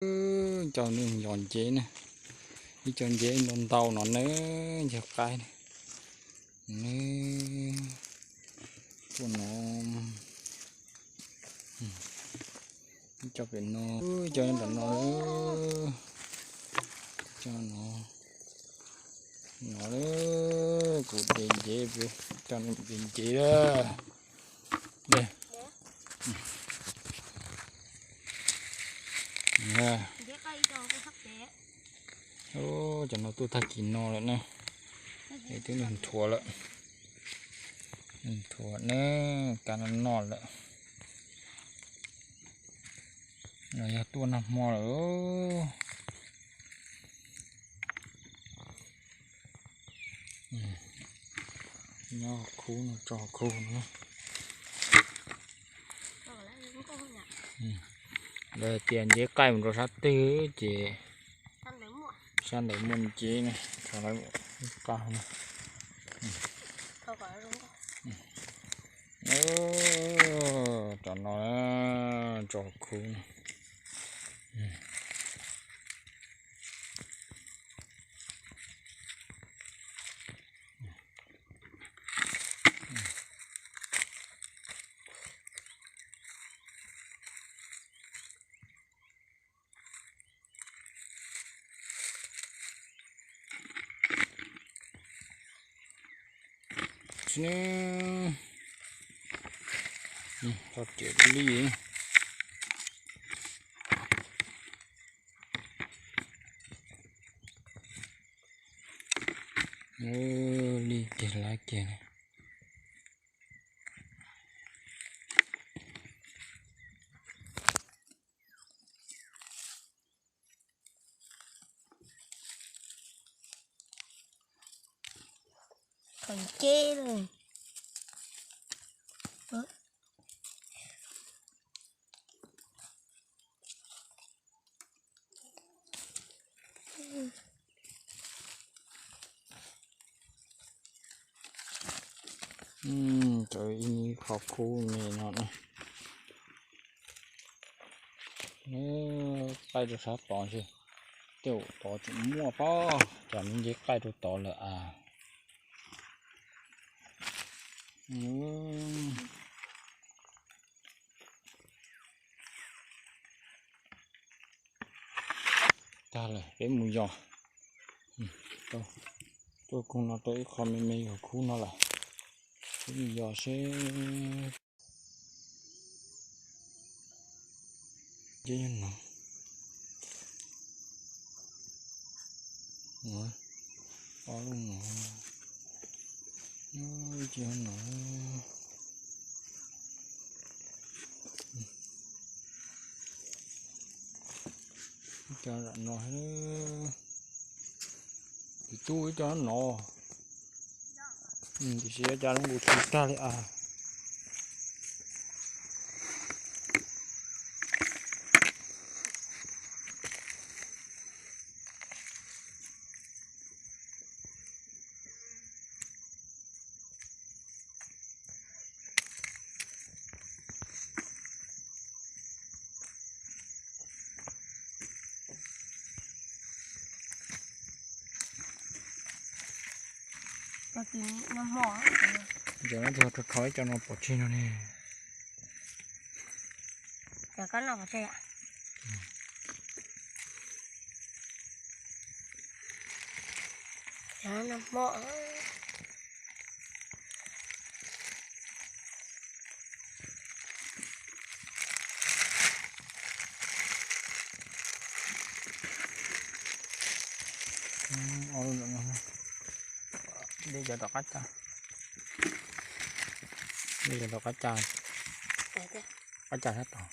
Cov nws yos nceb ne, ib co nceb ntau ntau no ne, nceb qaib ne. Tuaj no, ib co pem no, ib co nyob nram no, ib co no, no, kuv de nceb, coj de nceb lawm. Cov no tuaj tag kis no lawm na, es twb nws nthuav lawm, nws nthuav na, kav noj noj lawm. No yog tuaj nag hmo lawm. Nyob khub no, tso khub no. Lawv tias nceb qaij mus rau sab twg ces sab ntawd muaj nceb ne, rov qab no. Cov no tso khub no. Tso riam li, li kiag lab kiag. Khaws nceb lawm. Tso ib qho khub me no na. Qaij rau sab tod ntshe, tej zaum tod tseem muaj pob, cas me nceb qaij rau tod lawm as. Tag lawm peb mus yos. Tuaj koog no tau ib qho me me yog khub no lawm. Peb mus yos seb. Nceb nyob no. Ob lub no. Ib co nyob no. Ib co nram no. Tus tub ib co nyob no. Tiam sis ua cas zoo nkaus tsis tag li as. Cov no rho rho ib co no pov tseg no ne. Cov koj noj pov tseg. Cov no hmo. Dej cov tom qab cag, dej cov tom qab cag, qab cag sab tod.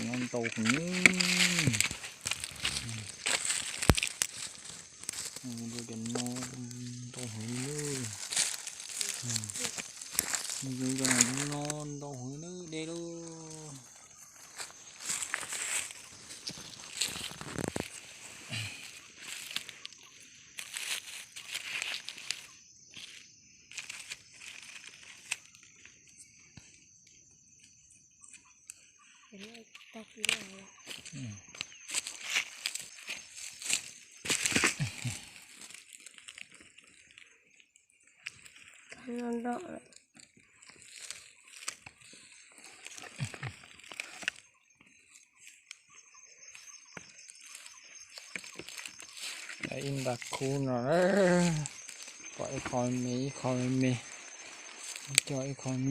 Nyob ntau heev. Cov no ntau heev li. Cov no ntau heev li dej lauj. Ib nta khub no, pom ib qho me ib qho me, coj ib qho